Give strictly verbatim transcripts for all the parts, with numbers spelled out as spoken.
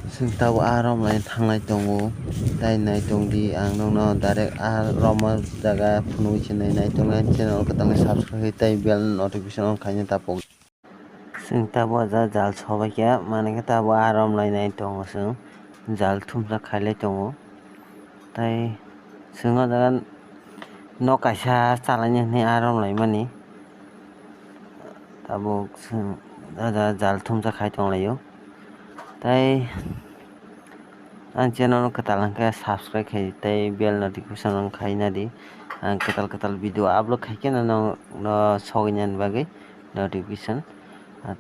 Chwng tabuk a romlai thanglai tongo, tai nai tongdi, ang nokno direct a romo jaga phunugwi se nai nai tongnai, channel kwtalni subscribe tei bell notification on khaina tapok. Chwng tabuk o jaga jal sobaikha, manwi khe tabuk a romlai nai tongo chwng, jal thumsa khailai tongo. Tai chwng o jaga nok kaisa chalaina hinwi a romlaimani. Tabuk chwng o jaga jal thumsa khai tonglaio. Tai ang channel no kwtal hwnkhe subscribe khai tei bell notification on khaina di. Ang kwtal kwtal video upload khaikhe no, no, no sogwinani bagwi notification.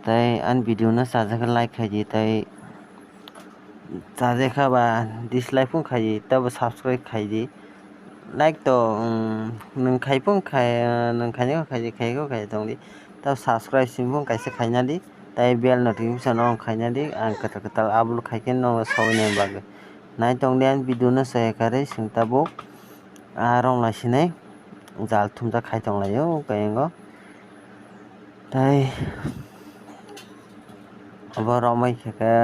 Tei ani video no chajakhe like khaidi tei chajakha ba dislike phung khaidi tei bo subscribe khaidi. Like to, um, nwng khai phung khai, nwng khainai kho khaidi, khai kho khai tongdi. Tei subscribe simi phung kaisa khaina di. Tei bell notification on khaina di. Ang kwtal kwtal upload khaikhe no sogwinani bagwi. Nai tongdi ani video no chaya karwi chwng tabuk a romlai sinai jal thumsa khai tonglaio kaiyango. Tai obo romwi khe khe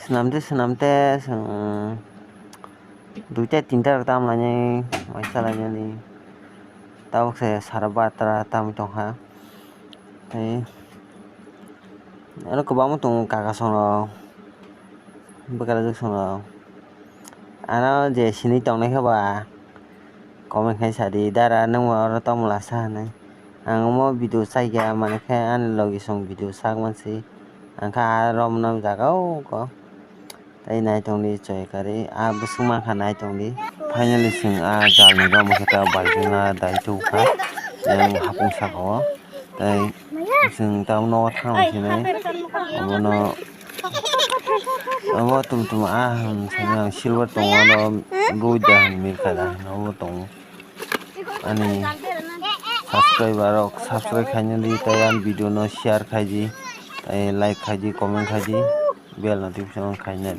swnamte swnamte chwng duita tinta rok tamlainai mai chalainani tabuk se sara batra tamwi tongkha. Tai oro kwbangma tongo kakasong rok, bwkrajwk song rok. Ano je sini tongnai khe ba comment khai sadi, dara nwng bo oro tongmwla sa hinwi. Ang omo video chaya mani khe ani logi song video sak mansi. Ang kha a romnam jaga o ko. Tai nai tongdi choi kari a bwswk mankha nai tongdi. Finally chwng a jalni romwi khe ta baltina dai tubukha yang hapung saka o. Tai chwng ta nogo thangwi sinai obono obo tum tum a hwn sini ang silver tongo no bui da hwn milka da hwn obo tongo. Ani subscriber rok subscribe khaina di tai ani video no share khai di tai like khai di comment khai di bell notification on khaina.